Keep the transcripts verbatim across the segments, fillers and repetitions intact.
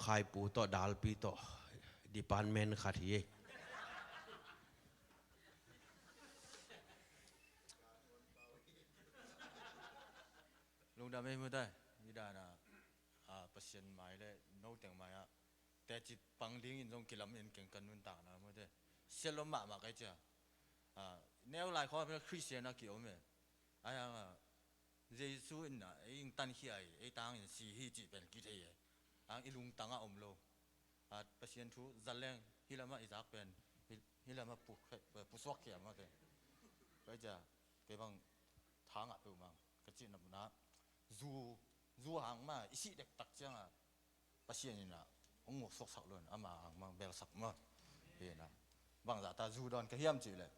Khaipu tawh Dalpi tawh department khat hi. Lungdam ei, mute. Nidana, a, Pasian mai le no teng mai ah teci pang dingin zong kilamin keng ka nuntakna, mute. Sial lo mahmah kai cia. A, neu lai khawng Khristian a ki-om e. Ai ang a, Jesu in a, ei ing tankhia hi, ei tangin si hi cih pen kithei e. Ang i lungtang ah om lo. A, Pasian thu zaleng, hi lamah i zak pen, hi, hi lamah pu-, pusuak khia mah te. Kai cia, kei bang tha ngah peuhmah, ka cihnopna, zu, zu hang mah, i sih dektak ciangah, Pasian in a, hong nguksuaksak lo in, ama hang mah, belsak mah. Hi na. Bangzah ta zu dawn ka hiam cih leh.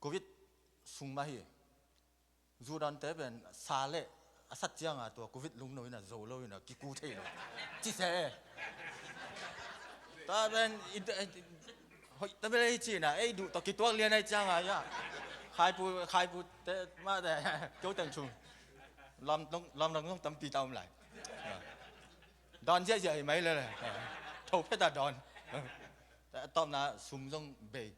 Covid sung mah hi. Zu dawnte pen sa le a sat cianga tua Covid lungno in a zo lo in a kiku thei lo. Ci se e. Tua pen i, i, hoih ta bel ei ci na, ei duh tawh kituak lian ai cianga ia. Khaipu, khaipu te mah te, keu teng chung. Lam dong, lam dong zong tampi ta om lai. Dawn ziahziah hi mai le le. Tho phet a dawn. Tawpna sum zong bei.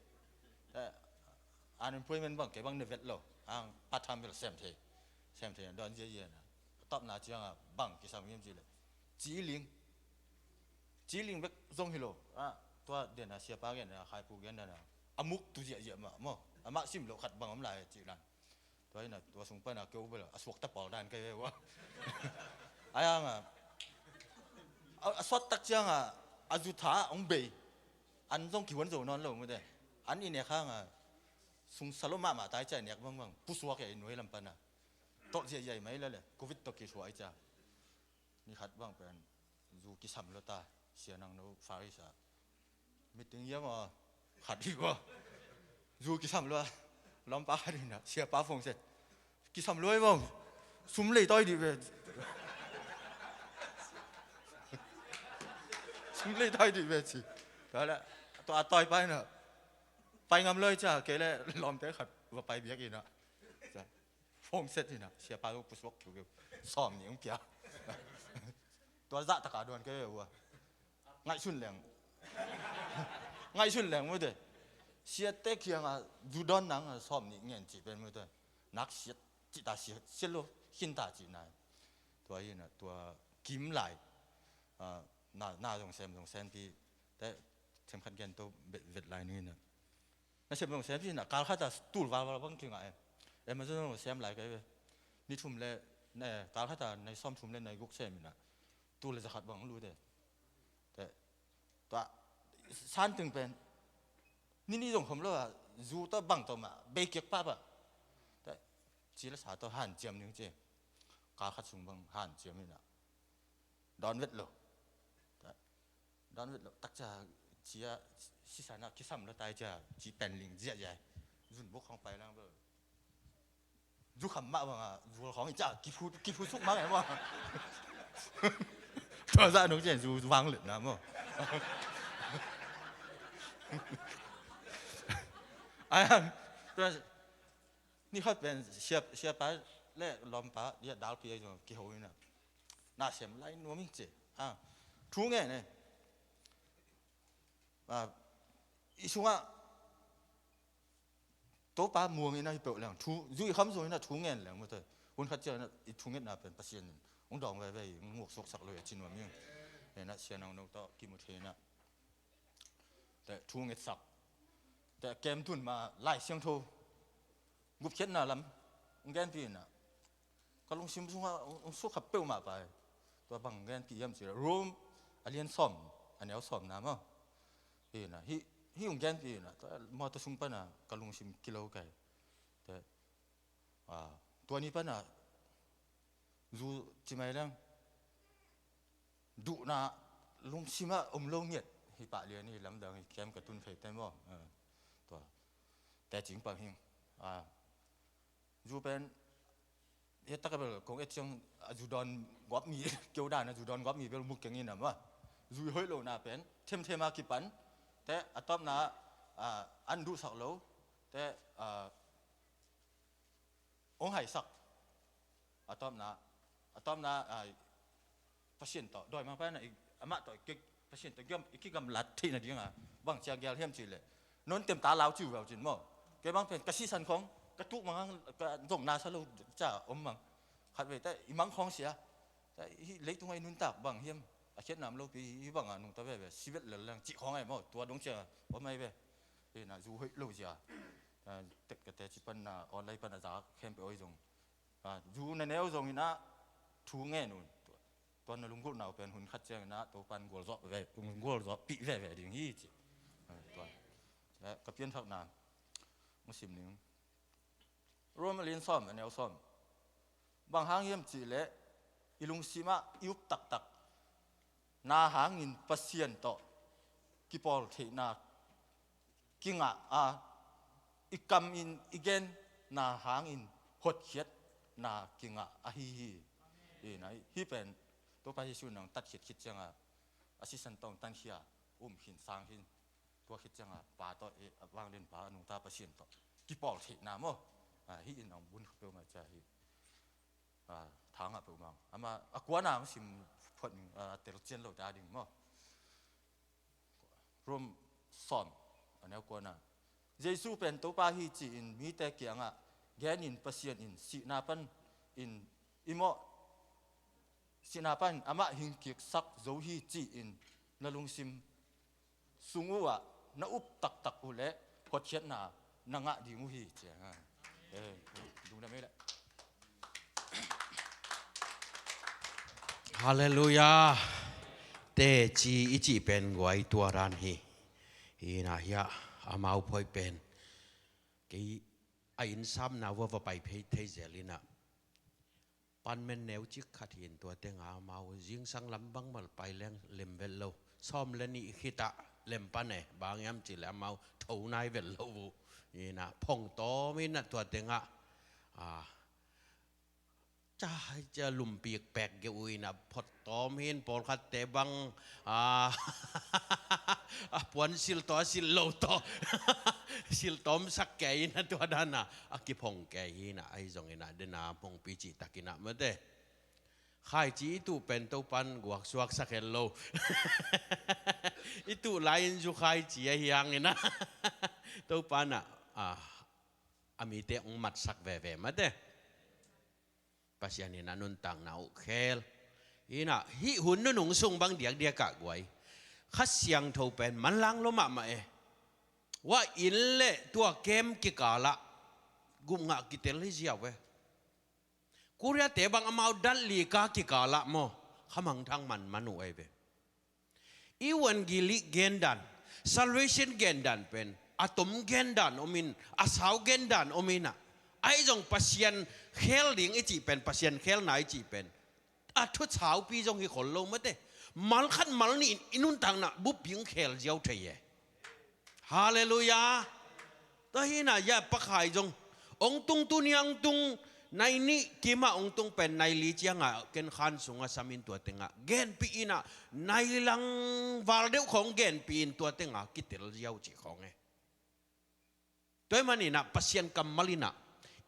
Unemployment bang, kei bang na vet lo. Ang part time bel sem thei. Sem thei, dawn ziahziah na. Tawpna cianga bang kisam hiam cih leh. Ci ling. Ci ling bek zong hi lo. Ah, tua den a siapa gen a, khaipu gen a. A muk tu ziahziah mah maw. Amah sim lo khat bang om lai cih lan. Tua hi na, tua sung pan a keu bel a suakta pawl dan ka hi ve ua. Ai ang a. A, a suat tak cianga, a zu tha hong bei. An zong kihuan zo nawn lo mute. An i nek hanga, sung sa lo mahmah tai cia i nek bangbang. Pusuak e i nuai lam pana. Tawh ziahziah mai le le. Covid tawh kithuah i cia. Ni khat bang pen. Zu kisam lo ta. Sia nang no Faris a. Meeting hiam a. Khat hi ua. Zu kisam lo a. Lawmpa khat hi na. Siapa phone set. Kisam lo i bang. Sum lei tawi dih ve. Sum lei tawi dih ve ci. Tua le. Tua a tawi pai na. Pai ngam lo i cia. Kei le lawmte khat. Va pai biak i na. Cia. Phone set hi na. Siapa lo pusuak kiu kiu. Sawm ni ung pia. Tua zah taka dawn kei ve ua. Ngaihsun leng. Ngaihsun leng mute. Siate kianga zu dawn nanga sawm nih ngen cih pen mute. Nak siat cih ta siat, siat lo khin ta cih nai. Tua hi na, tua kim lai. Ah, na, na zong sem, zong sem pi. Te, themkhat gen to vet, vet lai ning hi na. Na sem zong sem pi na, kal khat a tul valval bang kingah e. Amazon zong sem lai kei ve. Ni thum le, ne, kal khat a, nai sawm thum le, nai guk sem hi na. Tul le zakhat bang lut e. Te, tua, san ting pen. Nini zong khom lo a, zu ta bang ta ma, bei kiak pa pa. Te, ci le sa ta han ciam ning ci. Kal khat sung bang han ciam hi na. Dawn vet lo. Te, dawn vet lo. Tak cia, cia, sisana, kisam lo tai cia, ci pen ling ziahziah. Zun buk khong pai lang bel. Zu kham mah banga, zu khong i ca, kiphu, kiphu suk mang e maw. Tua zah nung cian zu vang lut na maw. Ai, tua, ni khat pen, sia, siapa, le lawmpa, dia dalpi ai zong, kiho ina. Na sem lai nuam ing ci. Ah, thu ngen e. Ah, i sungah, Topa muang ina hi peuh leng, thu, zu i kham zong ina thu ngen leng, mute. Hun khat ciang ina, i thungetna pen Pasian in hong dawng veve hi, hong nguksuaksak lo hi a ci nuam ing. Ina sianang no tawh kimu thei ina. Te thu ngetsak. Te kem tun ma Lai Siangtho. Gupkhiatna lam, hong genpih ina. Ka lungsim sungah hong, hong suak kha peuhmah pai. Tua bang genpih hiam cih leh Rome a lian sawm, a neu sawmna maw. Hi na, hih, hih hong genpih hi na, tua mawtaw sung pana ka lungsim kilo kai. Te, ah, tua ni pana zu ci mai leng. Duhna lungsimah om lo ngiat hi pah lian hi lamdang hi kem ka tun phei te maw. Ah, tua. Te cing pang hing. Ah, zu pen, hiataka bel kong et ciang a zu dawn guap mi, keu dan a zu dawn guap mi bel mu keng in a maw. Zu i hoih lohna pen, themthem a kipan, te a tawpna, ah, an duhsak lo, te, ah, hong haisak. A tawpna, a tawpna, ah, Pasian tawh dawimangpa in ah i, amah tawh i ki, Pasian tawh gam, i kigamlat theih nading a bang cia gel hiam cih leh, non temta lau ci uh veu cin maw. Kei bang pen ka sisan khawng ka tuk mang, ka zong na sa lo ca om mang. Khatvei ta i mang khawng sia, ta hih leitung a i nuntak bang hiam, a khiatna om lopi, hih bang a nungta veve, si vet lel leng cih khawng ahi maw, tua dong cia om ahi ve. Hi na, zu hoih lo zia, ah, tek ka teci pan na online pan a za khempeuh ahi zong, ah, zu na neu zong in ah thu ngen un. Tua, tua na lunggulhna uh pen hun khat ciangin ah Topan gualzawh ve, gualzawhpih veve ding hi ci. Ah, tua, eh, ka pianthakna hong sim ning. Rom a lian sawm, a neu sawm. Bang hang hiam cih leh i lungsim ah i up taktak na hangin Pasian tawh kipawl theihna kingah a, i kam in i genna hangin hotkhiatna kingah ahi hi. Hi na, hih pen Topa Jesuh in hong tatkhiat khit ciangah a sisan tawh hong tankhia, um khin sang khin, tua khit ciangah Pa tawh, eh, a vanglianpa a nungta Pasian tawh kipawl theihna maw. Ah, hih in hong bun kha peuhmah cia hi. Ah, thangah peuhmah. Amah a kuana hong sim phot ning, ah, tel cian lo ta ding maw. Rom sawm, a neu kuana. Jesuh pen Topa hi ci-in mite kiangah genin Pasian in sihna pan in i mawh, sihna pan amah hingkiksak zo hi ci-in na lungsim sung uh ah na up taktak uh leh hotkhiatna na ngah ding uh hi ci a. Eh, lungdam ei leh. Halleluiah. Teci i cih pen guai tua dan hi. Hi na, hiah amau phoih pen kei a innsapna uh a va pai phei thei zel in ah, panmen neu cik khat hi in tua tengah amau zingsang lam bangmah pai leng lem vet lo. Sawm le nih khit ah lem pan e, bang hiam cih leh amau tho nai vet lo uh. Hi na, phong tawm in ah tua tengah, ah, ca, ca lumpik pek geuh uh in ah, phot tawm hi in, pawlkhatte bang, ah, a puan sil tawh a sil lo tawh sil tawm sak kei in ah, tua dan a a kiphong kei hi in ah, ahi zongin ah den a hong pi cih tak in ah mate. Khaici i tuh pen Topan guak suaksak hen lo. I tuh lai-in zu khaici ahi hangin ah Topan ah, ah, a mite hong matsak veve mate. Pasian in a nuntakna uh khel. Hi na, hih hun nunung sung bang diakdiak ah guai, Kha Siangtho pen manlang lua mahmah e. Hua inn le tua kem kikal ah gupngah kitel hi ziau e. Korea-te bang amau dat li ka kikal ah maw, khamangthang manman uh ahi ve. Evangelic gendan, salvation gendan pen a tom gendan om in, a sau gendan om in ah, ahi zong Pasian khel ding i cih pen, Pasian khelna i cih pen a thu saupi zong hi khol lo mate. Mal khat mal nih in i nuntakna buppi hong khel ziau thei e. Halleluiah. Tua hi na, ya pakhai zong hong tung, tuni a hong tung, nai nih kim ah hong tung pen nai li ciangah ken khan sungah sam in tua tengah genpih in ah, nai lang val deuh khawng genpih in tua tengah kitel ziau cih khawng e. Tua ahih manin ah Pasian kammal in ah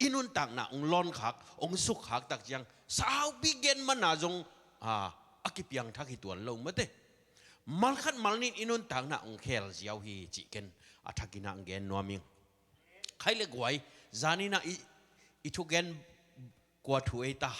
i nuntakna hong lawnkhak, hong sukkhak tak ciang saupi gen man a zong, ah, a kipiangthak hi tuan lo mate. Mal khat mal nih in i nuntakna hong khel ziau hi cih ken a thak in ah hong gen nuam ing. Khai le guai, zan in ah i, i thugen kua thu ei ta,